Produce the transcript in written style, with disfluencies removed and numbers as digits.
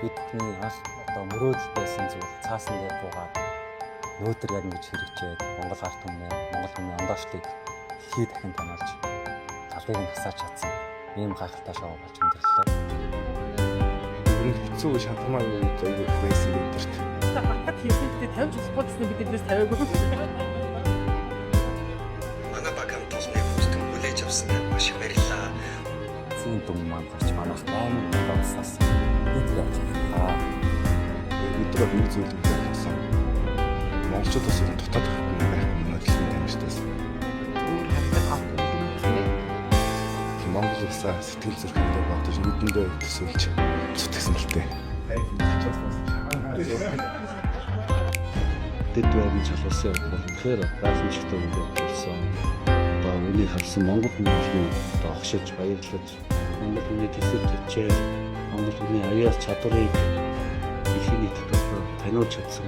Бид бүхний анх одоо мөрөөдөл байсан зүйл цаасан дээр буугаад өнөөдөр яг ингэж хэрэгжээд Монгол ард түмнээ, Монгол хүний ондоочлыг дэлхий дахин таниулж талыг нь хасаач чадсан ийм гайхалтай шоу болж өндөрлөө. Ер нь хэцүү шантармаа үед айгүй их байсан бид нарт. Батат хийсэн гэдэг тавьж болохгүй гэсэн бид эндээс тавиагүй. Манай баг хамт олоныг хүндэн хүлээж авсан маш их баярлалаа. Эцсийн дүн маань гарч манайх 8 улсаас бид явж байгаа. Бид нар нэг зүйлийг ойлгосон. Монголчууд бас ер нь дутаад байх юм байх юм дэлхийн тамирчдаас. Өөр хавьтаа авах юм гэсэн. Тийм Монгол улсаа сэтгэл зүрхэндээ бодож нүдэндээ төсөөлж зүтгэсэн л дээ. Дэд байрны чалуулсан явдал бол үнэхээр гайхамшигтай үйл явдал болсон. Одоо үүнийг харсан Монгол хүмүүс одоо огшиж баярлаж, Монгол хүний тэсэр тэчээр, Монгол хүний аяас чадварыг дэлхийн нийтэд одоо таниулж чадсан.